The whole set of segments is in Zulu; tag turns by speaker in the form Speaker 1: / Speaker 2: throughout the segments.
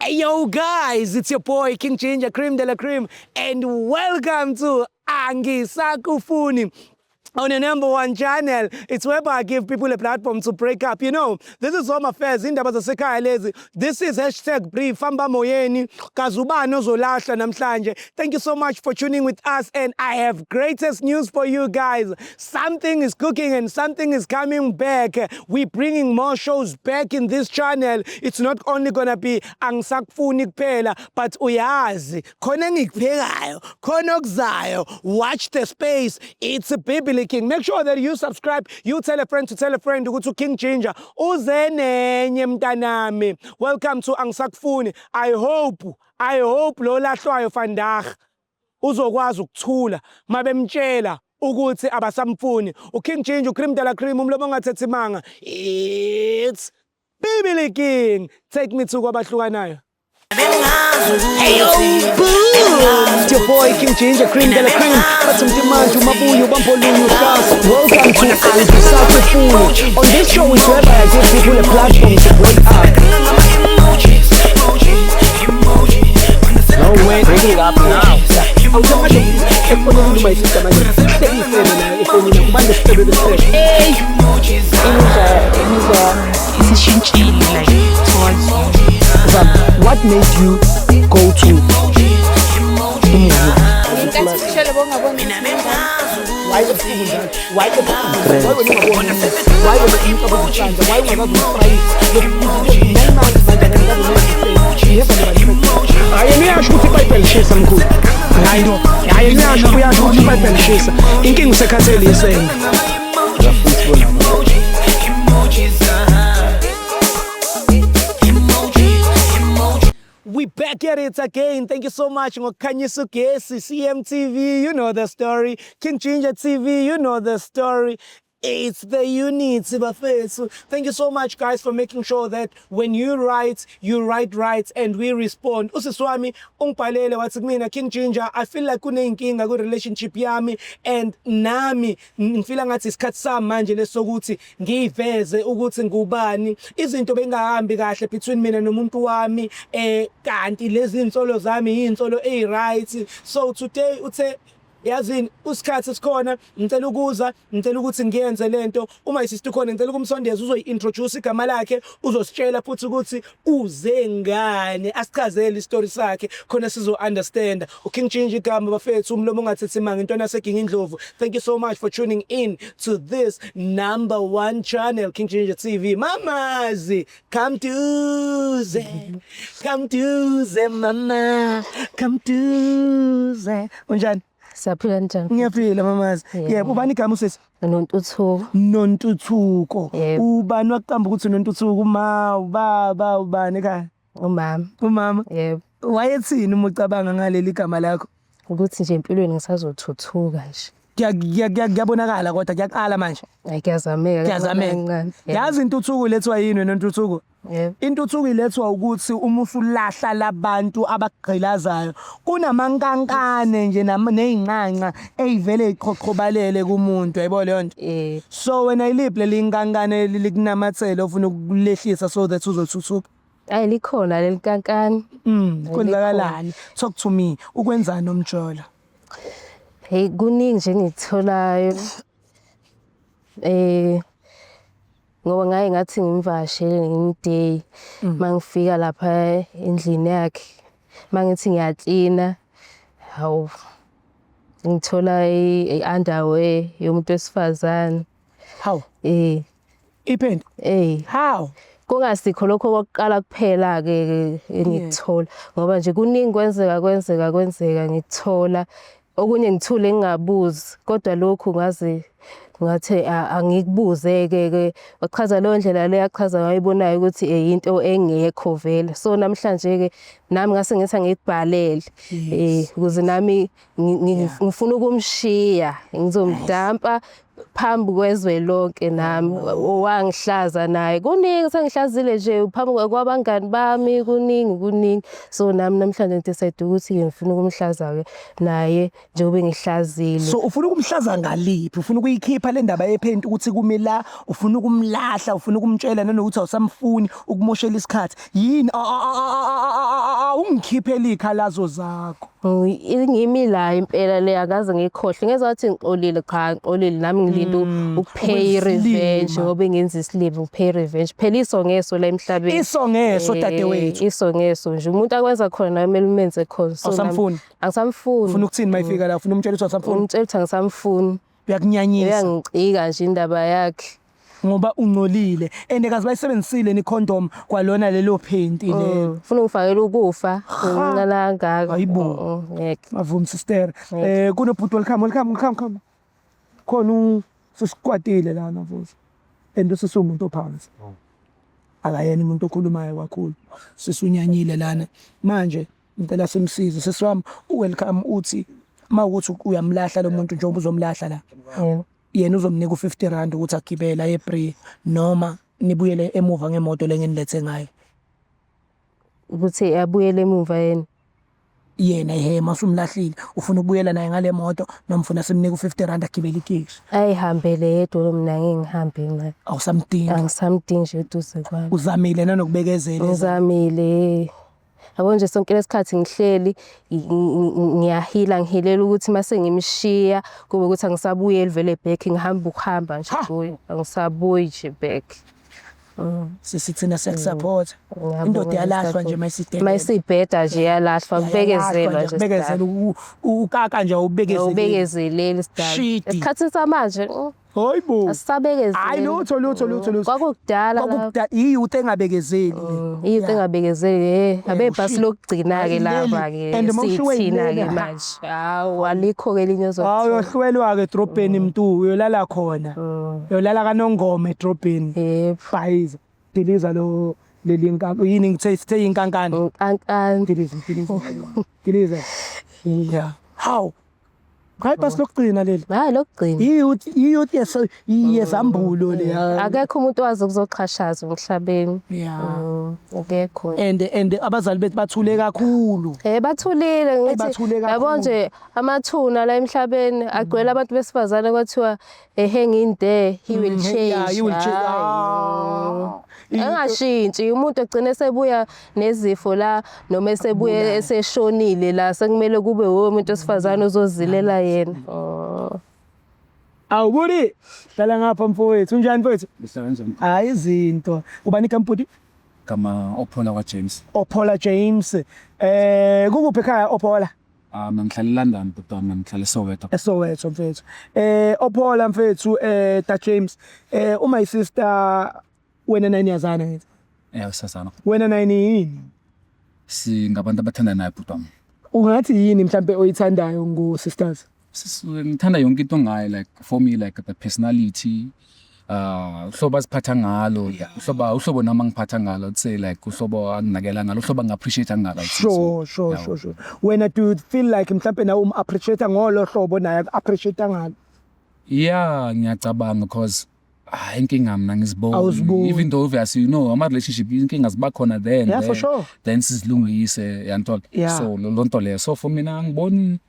Speaker 1: Hey yo guys, it's your boy King Ginger Cream de la Cream and welcome to Angisakufuni on the number one channel. It's whereby I give people a platform to break up. This is Home Affairs, indaba zasekhaya lezi. This is #brief, famba moyeni, kazubani ozolahla namhlanje. Thank you so much for tuning with us and I have greatest news for you guys. Something is cooking and something is coming back. We're bringing more shows back in this channel. It's not only gonna be Angisakufuni kuphela, but uyazi, khona engikuphekayo, khona okuzayo. Watch the space. It's a Bibili King. Make sure that you subscribe. You tell a friend to tell a friend ukuthi King Ginger uze nenye mntanami. Welcome to Angisakufuni. I hope lo lahlwayo vandag uzokwazi ukuthula mabemtshela ukuthi abasamfuni. uKing Ginger, uCream de la Cream, umlomo ongathethi manga. It's Bibili King. Take me to kwabahlukanayo. Hey yo, boom! It's your boy King Ginger, Cream de la Cream. Bathi mntimanje umabuyo ubambolunye uhlasa. Welcome to Angisakufuni. On this show is whereby I give people a platform to break up.
Speaker 2: No way, breaking up now.
Speaker 1: Awuthi efonini uma isister manje. Sekuyisele la efonini kubantu isifebe besifebe.
Speaker 2: Hey!
Speaker 3: Imizwa isishintshile like towards you.
Speaker 1: Zam, what made you go to umuzi?
Speaker 4: Ngenkathi ushele bongaboni.
Speaker 1: Why ebusuku njalo? Why ebusuku? Why wena ungaboni umuntu? Why wena umuntu abozihlanza? Why ungakaze umfrayise? 9 months manje akakaze. You have never. Hayi, yena uyasho ukuthi iBhayibheli lishisa, mkhulu. Hayi no. Hayi, yena uyasho, uyasho ukuthi iBhayibheli lishisa. Inkinga usekhathele isende.
Speaker 2: Futhi bona.
Speaker 1: We back at it again. Thank you so much. Ngokukhanyisa ugesi, CMTV, you know the story. King Ginger TV, you know the story. It's the units, bafethu. Thank you so much, guys, for making sure that when you write right and we respond. Usisi wami ungibhalele wathi kumina, "King Ginger, I feel like kuneyinkinga ku relationship yami and nami ngifila ngathi isikhathi sami manje lesokuthi ngiyiveze ukuthi ngubani. Izinto bengahambi kahle between mina nomuntu wami, kanti lezi insolo zami izinsolo ezi-right." So today uthe, "Yazini, usikhathi sikhona, ngicela ukuza, ngicela ukuthi ngiyenze lento." Uma isister khona, ngicela ukumsondeza, uzoyi-introduce igama lakhe, uzositshela futhi ukuthi uze ngani, asichazele isitori sakhe khona sizo-understanda. uKing Ginger igama, bafethu, umlomo ongathethi manga, intwana yaseginga indlovu. Thank you so much for tuning in to this number one channel, King Ginger TV. Mamazi, come duze, come duze, mama, come duze. Unjani?
Speaker 4: Siyaphila, njani?
Speaker 1: Ngiyaphila, mamazi.
Speaker 4: Yebo.
Speaker 1: Yebo, ubani igama, usisi?
Speaker 4: Nontuthuko.
Speaker 1: Nontuthuko.
Speaker 4: Yebo.
Speaker 1: Ubani waqamba ukuthi Nontuthuko? Uma, ubaba, ubani ekhaya?
Speaker 4: Umama.
Speaker 1: Umama.
Speaker 4: Yebo.
Speaker 1: Wayethini uma ucabanga ngaleli gama lakho?
Speaker 4: Ukuthi nje empilweni ngisazothuthuka nje.
Speaker 1: Kuyabonakala kodwa kuyaqala manje.
Speaker 4: Hayi, kuyazameka.
Speaker 1: Kuyazameka.
Speaker 4: Kancane. Yebo.
Speaker 1: Yazi intuthuko ilethwa yini, wena Ntuthuko?
Speaker 4: Yebo.
Speaker 1: Intuthuko ilethwa ukuthi uma usulahla labantu abakugqilazayo, kunamankankane nje ney'nqanqa ey'vele y'qhoqhobalele kumuntu, yayibona leyo nto?
Speaker 4: Eh.
Speaker 1: So wena iliphi leli nkankane likunamathele ofuna ukulehlisa so that uzothuthuka?
Speaker 4: Hayi, likhona leli kankane.
Speaker 1: Kwenzakalani? Talk to me. Ukwenzani umjolo?
Speaker 4: Hey, kuningi nje engikutholayo. Ngoba ngaye ngathi ngimvakashele ngelinye. Mangifika lapha endlini yakhe, mangithi ngiyaklina, hawu, ngithola i-underwear yomuntu wesifazane.
Speaker 1: Hawu.
Speaker 4: Eh.
Speaker 1: Iphenti.
Speaker 4: Eh.
Speaker 1: How?
Speaker 4: Kungasikho lokho kokuqala kuphela-ke engikuthola, ngoba nje kuningi kwenzeka, kwenzeka, kwenzeka, ngikuthola. Okunye ngithule ngingabuzi, kodwa lokhu ngaze ngathi angikubuze-ke ke. Wachaza leyo ndlela le achaza ngayo ibonayo ukuthi into engekho vele. So namhlanje-ke nami ngase ngithi angikubhalele ukuze nami ngifuna ukumshiya, ngizomdampa phambi kwezwe lonke nami owangihlaza naye. Kuningi sengihlazile nje phambi kwabangani bami, kuningi kuningi. So nami namhlanje ngi-decide ukuthi-ke ngifuna ukumhlaza-ke naye njengoba engihlazile.
Speaker 1: So ufuna ukumhlaza ngaliphi? Ufuna ukuyikhipha le ndaba yephenti ukuthi kumi la, ufuna ukumlahla, ufuna ukumtshela nanokuthi awusamfuni, ukumoshela isikhathi. Yini? Awungikhiphele iy'khalazo zakho.
Speaker 4: Ingimi la impela le, akaze ngikhohle. Ngezwa ngathi ngixolile, cha, ngixolile nami, ngilinde ukupay i-revenge.
Speaker 1: Ukwenza.
Speaker 4: Ngoba ngenza isilima, ngipay i-revenge phela, iso ngeso la emhlabeni.
Speaker 1: Iso ngeso, dadewethu.
Speaker 4: Iso ngeso nje, umuntu akwenza khona nawe kumele umenze khona. So
Speaker 1: Awusamfuni?
Speaker 4: Angisamfuni.
Speaker 1: Ufuna ukuthini mayifika la? Ufuna umtshela ukuthi awusamfuni?
Speaker 4: Umtshela ukuthi angisamfuni.
Speaker 1: Uyakunyanyisa.
Speaker 4: Uyangicika nje indaba yakhe.
Speaker 1: Ngoba ungcolile and kazi bayisebenzisile ni-condom kwalona lelo phenti lelo.
Speaker 4: Ufuna ungifakela ukufa ngincane kangaka?
Speaker 1: Hayibo.
Speaker 4: Ngeke.
Speaker 1: Mavumi, sister, kunobhuti. Welcome, welcome, welcome, come khona. Sisikwatile lana futhi and usisumuntu ophansi, akayena umuntu okhulumayo kakhulu. Sisunyanyile lana manje, ngicela simsize. Sisi wami, welcome. Uthi mawukuthi uyamlahla lo muntu njengoba uzomlahla la, yena uzomnika u-R50 ukuthi agibele aye eBree noma nibuyele emuva ngemoto lenginilethe ngayo.
Speaker 4: Ukuthi abuyele emuva yena?
Speaker 1: Yena, ehe, masumlahlile ufuna ukubuyela naye ngale moto noma ufuna simnike u-R50 agibele itekisi?
Speaker 4: Ayihambele yedwa, mina ngeke ngihambe naye.
Speaker 1: Awusamdingi?
Speaker 4: Angisamdingi nje eduze kwami.
Speaker 1: Uzamile nanokubekezela?
Speaker 4: Ngizamile, yabo nje, sonke lesikhathi ngihleli ngiyahila, ngihilela ukuthi mase ngimshiya kube ukuthi angisabuyeli vele back, ngihamba ukuhamba nje kuye, angisabuyi nje back.
Speaker 1: Sisi, thina siyakusupport.
Speaker 4: Ngiyabonga.
Speaker 1: Indoda iyalahlwa nje mayisidelela.
Speaker 4: Mayisibheda nje iyalahlwa, kubekezelwa nje.
Speaker 1: Kubekezela ukaka nje, awubekezeli.
Speaker 4: Awubekezeleli, sidala.
Speaker 1: Shidi.
Speaker 4: Esikhathini samanje
Speaker 1: Hayibo.
Speaker 4: asisabekezeli.
Speaker 1: Hayi, lutho, lutho, lutho, lutho.
Speaker 4: Kwakukudala lapho.
Speaker 1: Kwakukudala, iyouth engabekezeli le.
Speaker 4: Iyouth engabekezeli, abebhasi
Speaker 1: ushilo.
Speaker 4: lokugcina-ke
Speaker 1: Hayi, leli.
Speaker 4: laba-ke.
Speaker 1: And uma ushiwe
Speaker 4: Sithina-ke
Speaker 1: yileli,
Speaker 4: manje, hawu, alikho-ke elinye
Speaker 1: Hawu,
Speaker 4: ozolithola.
Speaker 1: uyohlwelwa-ke edrobheni, mntu, uyolala khona. Uyolala kaNongoma edrobheni.
Speaker 4: Yebo.
Speaker 1: Fayiza. Diliza lo leli yini, ngithe sithe inkankani.
Speaker 4: Nkankani.
Speaker 1: Diliza, diliza. Diliza. Yeah. Hawu. Hayi, basi lokugcina leli.
Speaker 4: Hayi, lokugcina.
Speaker 1: Iyouth yezambulo leya.
Speaker 4: Akekho umuntu owazi ukuzoxhashaza emhlabeni. Akekho.
Speaker 1: And abazali bethu bathule kakhulu.
Speaker 4: Bathulile, ngithi
Speaker 1: Bathule
Speaker 4: yabo
Speaker 1: kakhulu.
Speaker 4: nje, amathuna la emhlabeni agcwele abantu besifazane, kwathiwa hang in there, he will change.
Speaker 1: Yeah, he will change.
Speaker 4: Hayi.
Speaker 1: Ah.
Speaker 4: Engashintshi umuntu, egcine sebuya nezifo la noma esebuye eseshonile la, sekumele kube wowe umuntu wesifazane ozozilela yena. Oh.
Speaker 1: Awuburi. Hlala ngapha, mfowethu. Unjani, mfowethu?
Speaker 5: Ngisebenza.
Speaker 1: Hayi, izinto. Ubani igama, bhuti?
Speaker 5: Gama Ophola kwa James.
Speaker 1: Ophola James. Kukuphi ekhaya, Ophola?
Speaker 5: Ah, mina ngihlala eLondon, but mina ngihlala eSoweto.
Speaker 1: eSoweto, mfethu. Ophola mfethu, ta James. Uma sister, wena naye niyazana, ngithi?
Speaker 5: Usazana.
Speaker 1: Wena naye yini?
Speaker 5: Singabantu abathandanayo, bhuti wami.
Speaker 1: Ungathi yini mhlambe oyithandayo ngo sisters?
Speaker 5: Ngithanda yonke into ngaye, like for me, like the personality, uhlobo aziphatha ngalo, uhlobo nami angiphatha ngalo, I'd say like uhlobo anginakela ngalo, uhlobo angi-appreciate ngalo, I'd say so.
Speaker 1: Sure. Sure. Wena, do you feel like mhlambe nawe um appreciate ngolo hlobo naye appreciate ngalo?
Speaker 5: Yeah, ngiyacabanga, because ah, inkinga mina ngiziboni.
Speaker 1: Awuziboni.
Speaker 5: Even though obviously, ama relationship inkinga ziba khona then
Speaker 1: Yeah, for
Speaker 5: there,
Speaker 1: sure.
Speaker 5: then sizilungise, yantol. So lo nto leyo, so for mina angiboni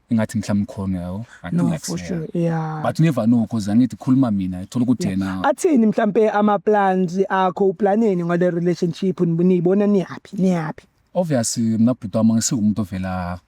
Speaker 5: engathi mhlawumbe khona, yabo. I
Speaker 1: No,
Speaker 5: think like,
Speaker 1: for
Speaker 5: yeah.
Speaker 1: sure. Yeah.
Speaker 5: But you never know, because angithi khuluma mina thola ukuthi yena
Speaker 1: Athini mhlambe ama plans akho, uplaneni ngale relationship, niyibona niyaphi niyaphi?
Speaker 5: Obviously mina, bhuti wami, angisiwumuntu ovela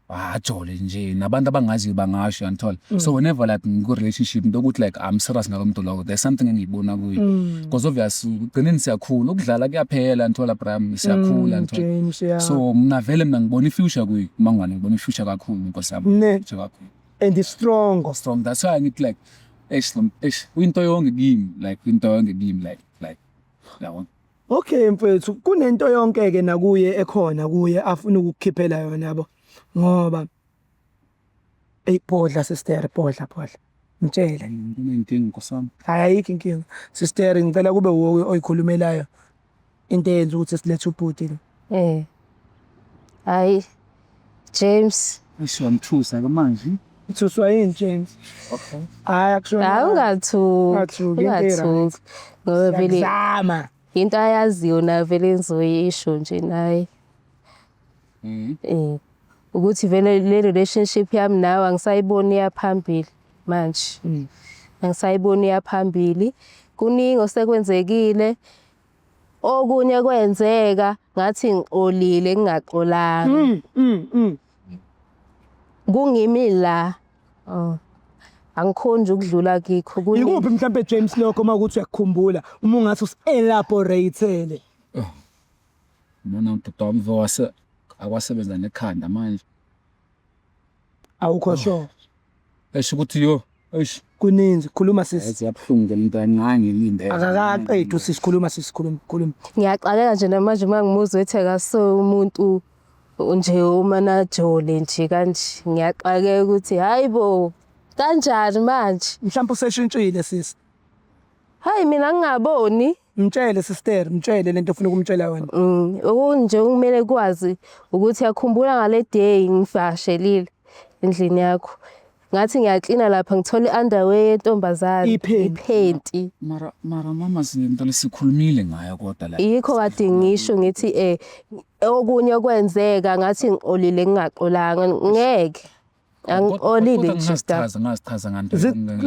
Speaker 5: ajole nje nabantu abangaziyo, bangasho, yanthola. So whenever like ngiku-relationship, into yokuthi like I'm serious ngalo muntu lowo, there's something engiyibona kuye, because obvious ugcineni siyakhula, ukudlala kuyaphela, nthola, bram, siyakhula, nthola.
Speaker 1: James, yeah.
Speaker 5: So mina vele mina ngibona i-future kuye mangwane, ngibona i-future kakhulu, nkosi yami.
Speaker 1: Ne.
Speaker 5: Future kakhulu.
Speaker 1: And is strong.
Speaker 5: Strong, that's why ngithi like eish, eish, uyinto yonke kimi, like into yonke kimi, like yabona.
Speaker 1: Okay mfethu, kunento yonke ke nakuye ekhona kuye afuna ukukhiphela yona, yabo. Ngoba ey, bodla sister, bodla, bodla. Mtshele.
Speaker 5: Kunenkinga, nkosi yami.
Speaker 1: Hayi, ayikho inkinga. Sister, ngicela kube wuwe oyikhulumelayo into eyenza ukuthi silethe ubhuti lo.
Speaker 4: Hayi James.
Speaker 5: Eish, wangithusa ke manje.
Speaker 1: Uthuswa yini, James?
Speaker 5: Okay.
Speaker 1: Hayi, akushona.
Speaker 4: Hayi, ungathuki.
Speaker 1: Ungathuki, into e-right.
Speaker 4: Ungathuki ngoba vele
Speaker 1: Siyakuzama.
Speaker 4: into ayaziyo nayo vele engizoyisho nje naye. Ukuthi vele le relationship yami nawe angisayiboni iyaphambili manje. Angisayiboni iyaphambili. Kuningi osekwenzekile. Okunye kwenzeka. Ngathi ngiqolile ngingaxolanga. Kungimi la. Oh. Angikhoni nje ukudlula kikho kuningi.
Speaker 1: Ikuphi mhlambe James lokho uma ukuthi uyakukhumbula uma ungathi usi-elaborate-ele?
Speaker 5: Nona ubhuti wami wase akwasebenza nekhanda manje.
Speaker 1: Awukho sure.
Speaker 5: Esho ukuthi yo, eish.
Speaker 1: Kuninzi khuluma sisi.
Speaker 5: Yazi yabuhlungu ke lento engangilindele.
Speaker 1: Akakaqedi usisi khuluma sisi khuluma khuluma.
Speaker 4: Ngiyaxakeka nje namanje uma ngimuzwa ethi akaso umuntu nje uma najole nje kanje. Ngiyaxakeka ukuthi hayi bo kanjani manje?
Speaker 1: Mhlawumbe useshintshile sisi.
Speaker 4: Hayi mina ngingaboni.
Speaker 1: Mtshele sister, mtshele lento ofuna ukumtshela yona.
Speaker 4: Okunje okumele kwazi ukuthi yakhumbula ngale day ngivakashelile endlini yakho. Ngathi ngiyaklina lapha ngithola i-underwear yentombazane,
Speaker 1: Iphenti.
Speaker 4: iphenti.
Speaker 5: Mara mama sinento lesikhulumile ngayo kodwa la.
Speaker 4: Yikho kade ngisho ngithi okunye kwenzeka ngathi ngiqolile ngingaxolanga ngeke. Angiqolile nje
Speaker 5: Ngazichaza ngazichaza nganto.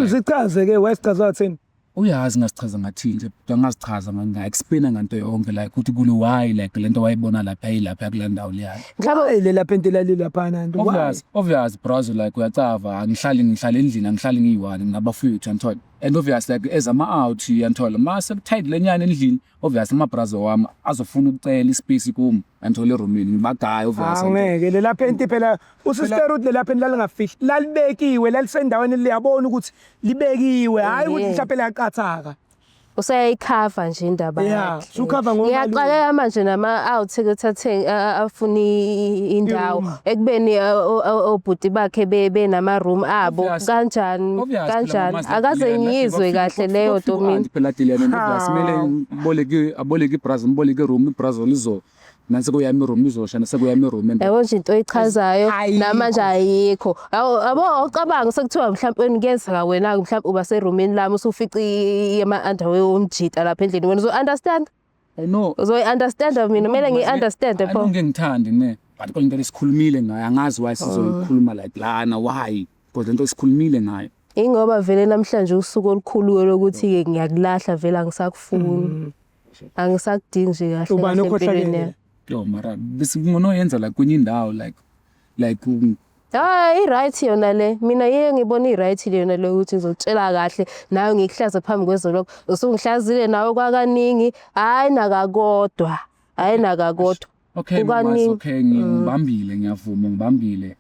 Speaker 1: Zichaze ke wesichaza wathini?
Speaker 5: Uyazi ngazichaza ngathini nje kodwa ngazichaza nga-explaina nganto yonke like ukuthi kule why like lento wayibona lapha yilapha kula ndawo leya.
Speaker 4: Mhlawumbe
Speaker 1: Lela phenti lalilaphana nto. Why?
Speaker 5: Obvious bros like uyacava angihlali ngihlala endlini angihlali ngiyi-one nginabafowethu uyangithola and obvious like as ama-out uyangithola ma sekutight lenyana endlini obvious ama-brazo wami azofuna ukucela ispace kum uyangithola erumini ngibagaye obvious
Speaker 1: Angeke lela phenti phela usister uthi lela phenti lalingafihli lalibekiwe lalisendaweni liyabona ukuthi libekiwe hayi ukuthi mhlawumbe liyaqathaka.
Speaker 4: Useyayikhava nje indaba
Speaker 1: Yeah,
Speaker 4: yakhe.
Speaker 1: usukhava ngomalume.
Speaker 4: Ngiyaxakeka manje nama-out ukuthi athenge afune indawo
Speaker 1: I-room.
Speaker 4: ekubeni obhuti bakhe benama-room abo
Speaker 5: Obvious.
Speaker 4: kanjani
Speaker 5: Obvious phela
Speaker 4: kanjani
Speaker 5: mama,
Speaker 4: akaze ngiyizwe kahle leyo nto mina.
Speaker 5: Phela Dilena obvious kumele ngiboleke aboleke ibrazo ngiboleke iroom ibrazo lizo nansi kuyami iroom izosha nase kuyami iroom and
Speaker 4: Yabo nje into oyichazayo
Speaker 1: Ayikho.
Speaker 4: namanje ayikho. Yabo awucabanga sekuthiwa mhlawumbe kuyenzeka wena mhlawumbe uba serumini lami usufica ama-underwear womjita lapha endlini wena uzo-understand?
Speaker 5: I know
Speaker 4: Uzoyi-understand mina kumele ngiyi-understand pho.
Speaker 5: Angeke ngithande ne but kodwa into lesikhulumile ngayo angazi why sizoyikhuluma like lana why because lento esikhulumile ngayo
Speaker 4: Ingoba vele namhlanje usuku olukhulu lokuthi-ke ngiyakulahla vele angisakufuni. Angisakudingi nje kahle
Speaker 1: Ubani
Speaker 4: kahle empilweni
Speaker 1: okhohlakele?
Speaker 4: yami.
Speaker 5: yo mara bese ngonoyenza like kwenye indawo like
Speaker 4: Hayi i-right yona le. Mina yiyo ngibona i-right yona le ukuthi ngizokutshela kahle nawe ngikuhlaze phambi kwezoloko. Usungihlazile nawe kwakaningi, hayi nakakodwa. Hayi nakakodwa.
Speaker 5: Okay mama
Speaker 4: Kukaningi.
Speaker 5: okay ngibambile ngiyavuma ngibambile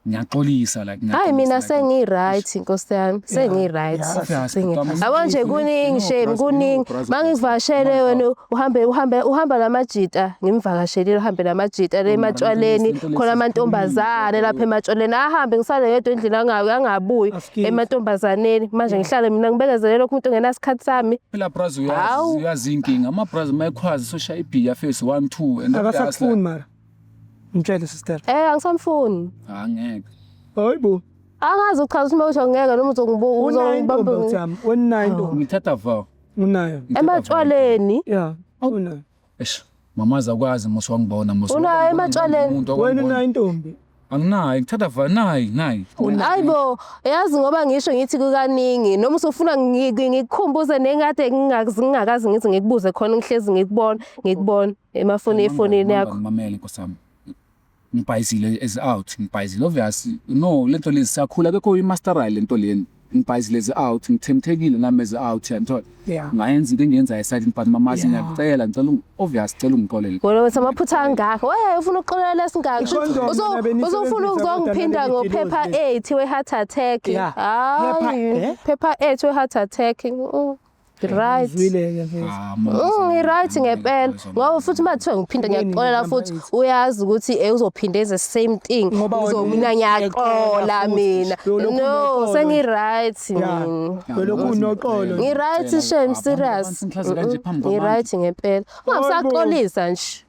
Speaker 5: ngiyaxolisa like
Speaker 4: Hayi mina
Speaker 5: ngiyaxolisa, like,
Speaker 4: sengi-right Nkosi yami, sengi-right.
Speaker 5: Obvious, but
Speaker 4: Yabo nje kuningi
Speaker 5: No,
Speaker 4: shame
Speaker 5: bras,
Speaker 4: kuningi.
Speaker 5: no, bras,
Speaker 4: Mangivakashele wena uhambe uhambe uhamba namajita, ngimvakashelile uhambe namajita le ematshwaleni, khona amantombazane lapha ematshwaleni. Ahambe ngisale yedwa endlini angabuyi
Speaker 1: Askies.
Speaker 4: emantombazaneni. Manje ngihlale mina ngibekezele lokhu umuntu ongenasikhathi sami.
Speaker 5: Phela bras
Speaker 4: Hawu.
Speaker 5: uyazi uyazi inkinga ama-bras mayekhwazi soshaya ibhiya face 1 2 and obvious,
Speaker 1: Akasakufuni
Speaker 5: like,
Speaker 1: mara. Mtshele sister.
Speaker 4: Angisamfuni.
Speaker 5: angeke
Speaker 1: Hayibo.
Speaker 4: Angazi uchaza ukuthi mawuthi angeke noma uzongibuka
Speaker 1: Unayo intombi
Speaker 4: uzongibamba
Speaker 1: uthami. Unayo intombi.
Speaker 5: ngithatha va
Speaker 1: Unayo.
Speaker 4: ematshwaleni.
Speaker 1: Yeah, unayo.
Speaker 5: Eish mamazi akwazi mos wangibona mos
Speaker 4: Unayo ematshwaleni?
Speaker 5: umuntu
Speaker 1: Wena unayo intombi.
Speaker 5: Anginayo ngithatha va nayi nayi
Speaker 4: Hayibo, yazi ngoba ngisho ngithi kukaningi noma usufuna ngikukhumbuze nengade ngingakazi ngithi ngikubuze khona ngihlezi ngikubona ngikubona emafoni efonini yakho.
Speaker 5: Ngimamele nkosi yami ngibhayizile as out ngibhayizile obvious no lento lezi siyakhula akekho i-masterile lento leni ngibhayizile as out ngithemthekile nami as out yanthola
Speaker 1: Yeah.
Speaker 5: ngayenza into engiyenzayo esayidini but mamazi ngiyacela ngicela obvious cela ungixolele
Speaker 4: Wena wethu amaphutha angaka. We ufuna ukuxolela esingaka.
Speaker 1: I-condom yona beniyisebenzisa
Speaker 4: Uzofuna
Speaker 1: kodwa
Speaker 4: ukuzongiphinda
Speaker 1: naleli
Speaker 4: ngophepha
Speaker 1: dilozi.
Speaker 4: 8 we-heart attack.
Speaker 1: Yeah.
Speaker 4: Hayi,
Speaker 1: Phepha, eh?
Speaker 4: phepha 8 we-heart attack. Right.
Speaker 1: Zwile ke mfethu.
Speaker 5: Ah, mamazi,
Speaker 4: Ngi-right ngempela ngoba futhi uma kuthiwa ngiphinda
Speaker 1: Yini
Speaker 4: ngiyakuxolela
Speaker 1: number
Speaker 4: futhi
Speaker 1: eight?
Speaker 4: uyazi ukuthi uzophinda enze same thing.
Speaker 1: Ngoba wena
Speaker 4: Mina ngiyaxola
Speaker 1: uyaxola futhi.
Speaker 4: mina.
Speaker 1: Yolokhu
Speaker 4: No,
Speaker 1: unoxolo.
Speaker 4: sengi-right
Speaker 1: Yeah.
Speaker 4: mina.
Speaker 1: Yolokhu unoxolo.
Speaker 4: Ngi-right shame serious.
Speaker 5: Ngihlaze kanje phambi kwabantu.
Speaker 4: Ngi-right ngempela. Ungasaxolisa nje.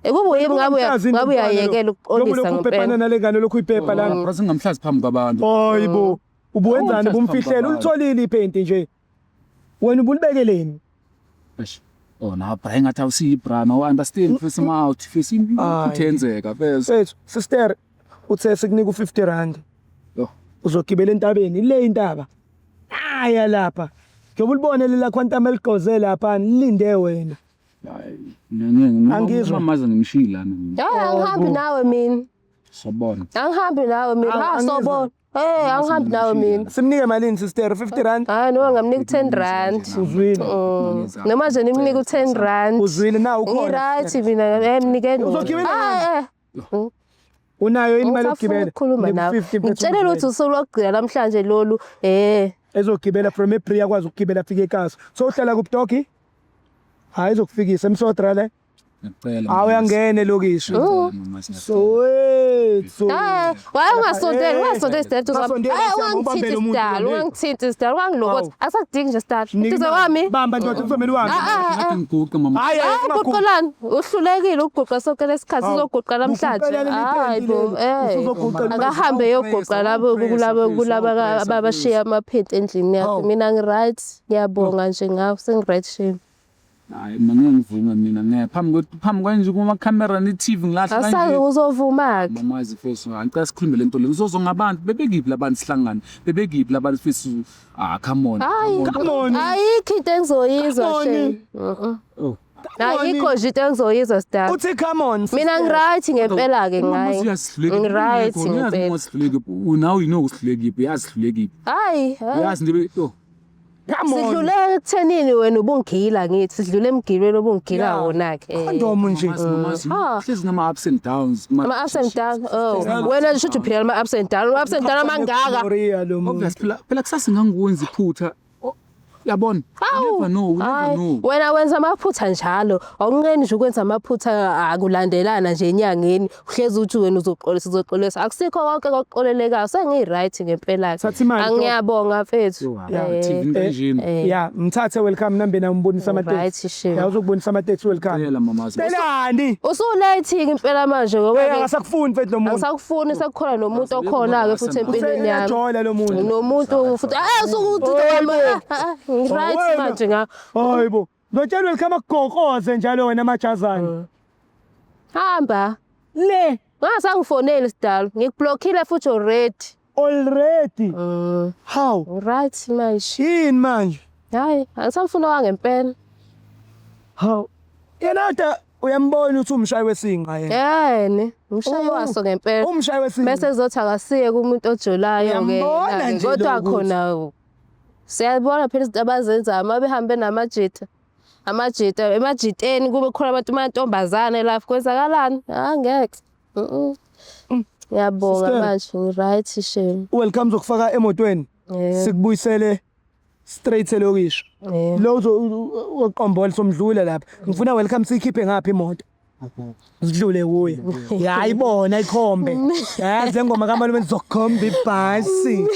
Speaker 4: Ekuba yimi ngabe
Speaker 1: Ungamhlazi
Speaker 4: ngabe
Speaker 1: intombi lo.
Speaker 4: uyayekela ukuxolisa
Speaker 1: Lokhu
Speaker 4: ngempela.
Speaker 1: uphepana nale ngane lokhu iphepha lana.
Speaker 5: Bras ngingamhlazi phambi kwabantu
Speaker 1: Hayibo. Ubuwenzani
Speaker 5: Awumhlazi phambi
Speaker 1: bumfihlela
Speaker 5: kwabantu.
Speaker 1: ulitholile iphenti nje. Wena ubulibekeleni?
Speaker 5: Eish. Oh na bra engathi awusiyibra no understand face ma out face
Speaker 1: Hayi.
Speaker 5: ithenzeka first
Speaker 1: Mfethu, sister uthe sikunika u50 rand.
Speaker 5: Yo.
Speaker 1: Uzogibela entabeni, le intaba. Aya lapha. Njengoba ulibone lela quantum eligqoze lapha, lilinde wena.
Speaker 5: Hayi, mina
Speaker 1: Angizwa.
Speaker 5: Mamazi ngimshiyi lana mina.
Speaker 4: Hayi, angihambi nawe mina.
Speaker 5: Sobona.
Speaker 4: Angihambi nawe mina.
Speaker 1: Ang-
Speaker 4: Ha,
Speaker 1: angizwa.
Speaker 4: sobona. Eh, angihambi nawe mina.
Speaker 1: Simnike malini sister? 50 rand.
Speaker 4: Hayi, noma ngamnika u-10 rand.
Speaker 1: Uzwile.
Speaker 4: Noma nje nimnike u-10 rand.
Speaker 1: Uzwile na ukhona.
Speaker 4: Ngi-right mina, eh mnikeni.
Speaker 1: Uzogibela
Speaker 4: Hayi, eh.
Speaker 1: Unayo yini imali
Speaker 4: Ngisafuna
Speaker 1: yokugibela?
Speaker 4: ukukhuluma
Speaker 1: Nika
Speaker 4: nawe.
Speaker 1: u-50 mfethu
Speaker 4: Ngitshelele ukuthi
Speaker 1: ugibele.
Speaker 4: usuku lokugcina namhlanje lolu. Eh.
Speaker 1: Ezogibela from eBrea akwazi ukugibela afike eKasi. So uhlala kuphi Doki? Hayi izokufikisa emsodra le.
Speaker 5: Ngiyacela.
Speaker 1: Hawu uyangena elokishi. Soweto.
Speaker 4: Hayi, waye ungasondeli, ungasondeli sidalo
Speaker 1: Ungasondeli,
Speaker 4: wami. Hayi,
Speaker 1: siyabona,
Speaker 4: ungangithinti
Speaker 1: ubambele umuntu
Speaker 4: sidalo,
Speaker 1: lo, hey.
Speaker 4: ungangithinti sidalo, ungangilokothi.
Speaker 1: Hawu.
Speaker 4: Asakudingi nje sidalo.
Speaker 1: Nika
Speaker 4: Duze
Speaker 1: imali.
Speaker 4: wami.
Speaker 1: Bamba ndoda kuzomela uhambe.
Speaker 4: Ah, ah, ah.
Speaker 5: Ngathi ngiguqe mama.
Speaker 1: Hayi
Speaker 4: Hayi,
Speaker 1: hayi
Speaker 4: guqelani. Uhlulekile ukuguqa sonke lesikhathi
Speaker 1: Hawu.
Speaker 4: uzoguqa namhlanje.
Speaker 1: Uguqela leli
Speaker 4: Hayi
Speaker 1: phenti
Speaker 4: bo,
Speaker 1: leli.
Speaker 4: eh.
Speaker 1: Usuzoguqa leli.
Speaker 4: Akahambe eyoguqa labo kulabo kulaba abashiya amaphenti endlini yakhe.
Speaker 1: Hawu.
Speaker 4: Mina ngi-right, ngiyabonga nje ngawe, sengi-right shame.
Speaker 5: Hayi, mina ngeke ngivume mina ngeke. Phambi kwenje kuma camera ne TV ngilahla
Speaker 4: Asazi
Speaker 5: kanje.
Speaker 4: uzovuma-ke.
Speaker 5: Mamazi first, ngicela sikhulume lento le. Ngizozwa ngabantu bebekiphi labantu sihlangane. Bebekiphi labantu first. Ah, come on.
Speaker 4: Hayi,
Speaker 1: Come on.
Speaker 4: ayikho into engizoyizwa
Speaker 1: Come on.
Speaker 4: shame. Mhm.
Speaker 5: Oh.
Speaker 4: Ayikho nje into engizoyizwa sidalo.
Speaker 1: Uthi come on.
Speaker 4: Mina
Speaker 1: sister.
Speaker 4: ngi-right ngempela-ke
Speaker 5: Mamazi
Speaker 4: ngaye.
Speaker 5: uyazihluleka.
Speaker 4: Ngi-right ngempela.
Speaker 5: Uyazi Now you know usihlulekiphi, uyazihlulekiphi.
Speaker 4: Hayi, hayi.
Speaker 5: Uyazi nje yo.
Speaker 1: Come on.
Speaker 4: Sidlule ekuthenini wena ubungigila ngithi sidlule emgilweni ubungigila
Speaker 1: Yeah.
Speaker 4: wona-ke. Eh.
Speaker 1: Condom nje.
Speaker 5: Mamazi, mamazi.
Speaker 4: Ha.
Speaker 5: Hlezi nama ups and downs.
Speaker 4: Ama-ups and downs. Oh, wena nje shuthi uphila ama-ups and downs. Ama-ups and downs amangaka.
Speaker 1: Gloria lo muntu.
Speaker 5: Obvious phela kusasa ngangiwenza iphutha. Oh, Uyabona? You never know, you never
Speaker 4: Hayi,
Speaker 5: know.
Speaker 4: wena wenza amaphutha njalo awunqeni nje ukwenza amaphutha akulandelana nje enyangeni uhlezi uthi wena uzoxolisa uzoxolisa akusikho konke kokuxolelekayo sengiyi-right ngempela-ke
Speaker 1: Thatha imali, Doc.
Speaker 4: angiyabonga mfethu
Speaker 5: Yeah, TV kanjena.
Speaker 1: Yeah, mthathe welcome nambe na umbonisa
Speaker 4: Right,
Speaker 1: amateksi.
Speaker 4: shame.
Speaker 1: Ya uzokubonisa amateksi welcome.
Speaker 5: Cela mamazi.
Speaker 1: Celani.
Speaker 4: Usu-late-ke impela manje
Speaker 1: Eh
Speaker 4: ngoba
Speaker 1: akasakufuni mfethu lo muntu.
Speaker 4: angisakufuni sekukhona nomuntu okhona-ke futhi empilweni yami
Speaker 1: Useyajola lo muntu.
Speaker 4: nomuntu futhi ah usukuthi ngi-right
Speaker 1: Wena.
Speaker 4: manje nga
Speaker 1: Hayibo. Ngizotshela welcome akugoqoze njalo wena majazane.
Speaker 4: hamba
Speaker 1: Le
Speaker 4: ngasangifoneli sidalo ngikublockile futhi already.
Speaker 1: Already. How?
Speaker 4: Right manje.
Speaker 1: Yini manje?
Speaker 4: Hayi, angisamfuna wangempela.
Speaker 1: How? Yena kodwa uyambona ukuthi umshayi wesinqa yena.
Speaker 4: Yene, umshayi
Speaker 1: Oh,
Speaker 4: waso ngempela.
Speaker 1: Umshayi wesinqa.
Speaker 4: Bese ezothi akasiye kumuntu ojolayo ke.
Speaker 1: Uyambona nje
Speaker 4: Kodwa
Speaker 1: lo ukuthi-
Speaker 4: khona siyabona phela izinto abazenzayo uma behambe namajita. Amajita, emajiteni kube khona abantu amantombazane lapho kwenzakalani? Ah ngeke. Mhm. Ngiyabonga
Speaker 1: Sister.
Speaker 4: manje, ngi-right shame.
Speaker 1: Welcome zokufaka emotweni.
Speaker 4: Yeah.
Speaker 1: Sikubuyisele straight elokishi.
Speaker 4: Yeah.
Speaker 1: Lo uzoqombola somdlula lapha. Ngifuna welcome siyikhiphe ngapha imoto. Sidlule kuye. Yayibona ikhombe. Yazi le ngoma kamalume zokhomba ibhasi.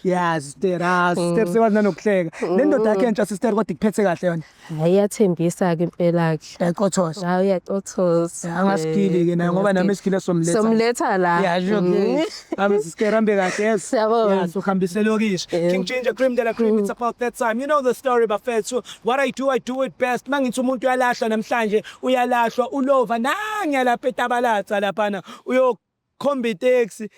Speaker 1: Ya sister, ah sister sekwazi nanokuhleka. Le ndoda yakhe entsha sister kodwa ikuphethe kahle yona.
Speaker 4: Hayi iyathembisa ke impela ke.
Speaker 1: Yaqothosha.
Speaker 4: Hayi uyaqothoza.
Speaker 1: Angasigili ke naye ngoba nami isigila somletha.
Speaker 4: Somletha la.
Speaker 1: Yeah, sure. Ame sister hambe kahle yes.
Speaker 4: Siyabonga.
Speaker 1: Yeah, so hambise lokishi. King Ginger cream de la cream it's about that time. You know the story bafethu. What I do I do it best. Mangithi umuntu uyalahlwa namhlanje uyalahlwa ulova nanya lapha etabalatsa laphana uyokhomba itaxi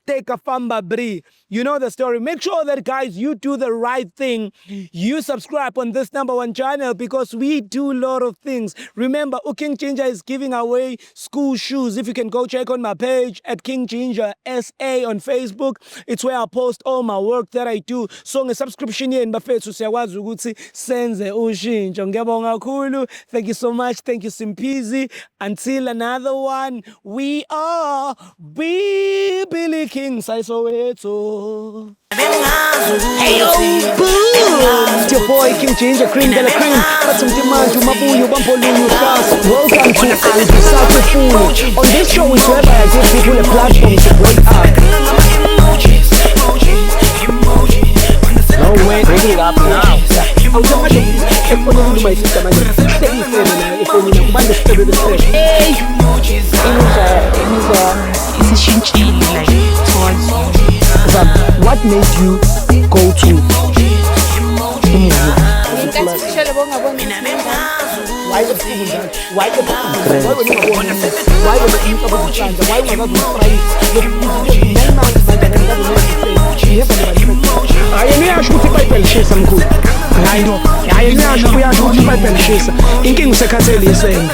Speaker 1: take a famba bri. You know the story. Make sure that guys you do the right thing. You subscribe on this number one channel because we do a lot of things. Remember, King Ginger is giving away school shoes. If you can go check on my page at King Ginger SA on Facebook, it's where I post all my work that I do. So nge-subscription yenu bafethu siyakwazi ukuthi senze ushintsho. Ngiyabonga kakhulu. Thank you so much. Thank you Simpizi. Until another one, we are Billy King Saisoweto. Hey yo, boom! It's your boy King Ginger Cream de la Cream. Bathi mtimanje umabuyo bampholuyo stars. Welcome to Angisakufuni. On this show is where I give people a platform to break up.
Speaker 2: No way. Bring it up now.
Speaker 1: Awuthi efonini my sister manje. Hlekisele nayo efonini kubantu sicebe besicebe.
Speaker 3: Imizwa yami isishintshile like towards you.
Speaker 1: Zam, what made you go to
Speaker 6: Ngenkathi ushele bongaboni
Speaker 1: Why ebusuku njalo? Why ebusuku? Why wena ungaboni? Why wena umcabango ucanza? Why ungakazi ukusprayisa? Hayi yena uyasho ukuthi iBhayibheli lishisa mkhulu. Hayi no. Hayi Naye uyasho, uyasho ukuthi ipipe lishisa. Inkinga usekhathele isende.